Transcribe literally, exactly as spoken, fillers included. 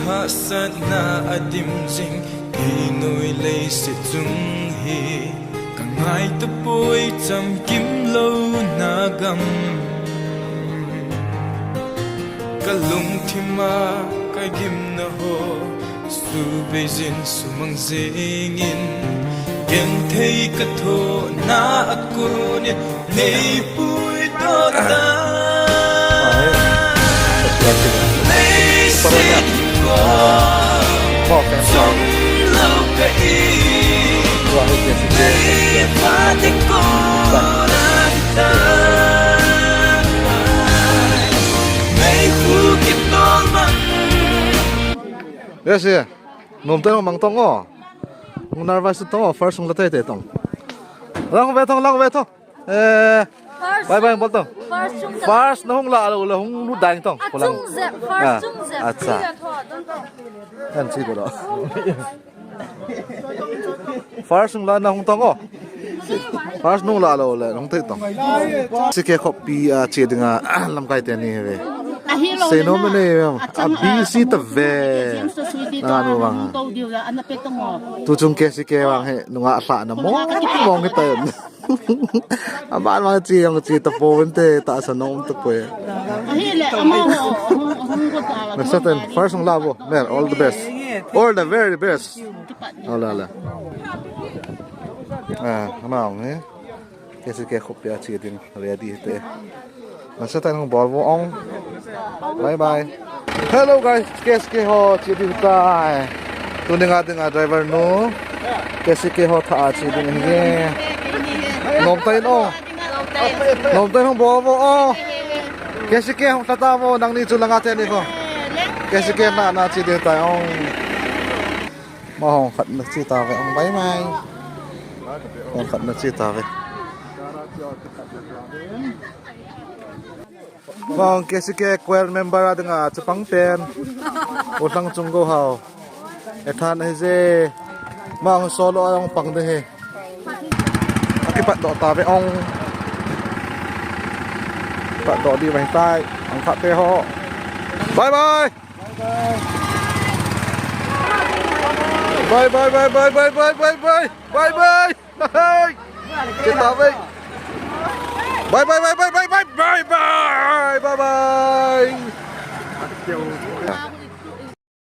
Hahsatna a dim jing, hi noi leiset chung hi. Ka ngai tapoi chamkim louna gam. Ka lungthim a ka gimna ho, subei jin sumang jingin. Genthei ka thohna a konin, nei puidoh ta. Yes, yeah. Nomtah in mang tong o. Hung nervous tong o, first hung la tei tei tong. Lang ve tong, lang ve tong. Eh, bye bye, bol tong. First chung jep. First na hung la lou le hung lut ding tong. A chung jep, first chung jep. Acha. An chi ko lo. First hung la na hung tong o. First nung la lou le hung thei tong. Sike khopi a che dinga lamkai teni hi ve. Sei nom nei ve. A busy ta ve. Na nu vang. Tu chung K C K vang hi nunga lhahna mong mong hi ta. Aban ma chi jong chi tapon te, tahsa nom tapoi. Ahile, ama ho, hung, hung ko ta la. Nasa ten, first hung la vo, mer, all the best. All the very best. Ala, ala. Ah, ama hung he. K C K khopi a che ding ready te. Nasa tan hung bol vo ong. Bye bye. Hello guys, K C K ho che ding tai. Tuni nga dinga driver nu. K C K ho tha a che ding hi. Nomtah in o. Nomtah in hung bol vo o. K C K hung tha ta vo, nangni chu langa te ni vo. K C K na na che ding tai ong. Ma hung khat na che ta ve ong, bye bye. Hung khat na che ta ve. Mang K C K choir member a dinga chapang pen. U Lhangchung Gohao. E than ahi je. Mang solo a jong pang de he. Aki pat doh ta ve ong. Pat doh di mai tai. Ang khat te ho. Bye bye. Bye bye bye bye bye bye bye bye. Bye bye. Hey! Kita, bye. Bye, bye, bye, bye, bye, bye, bye, bye, bye, bye.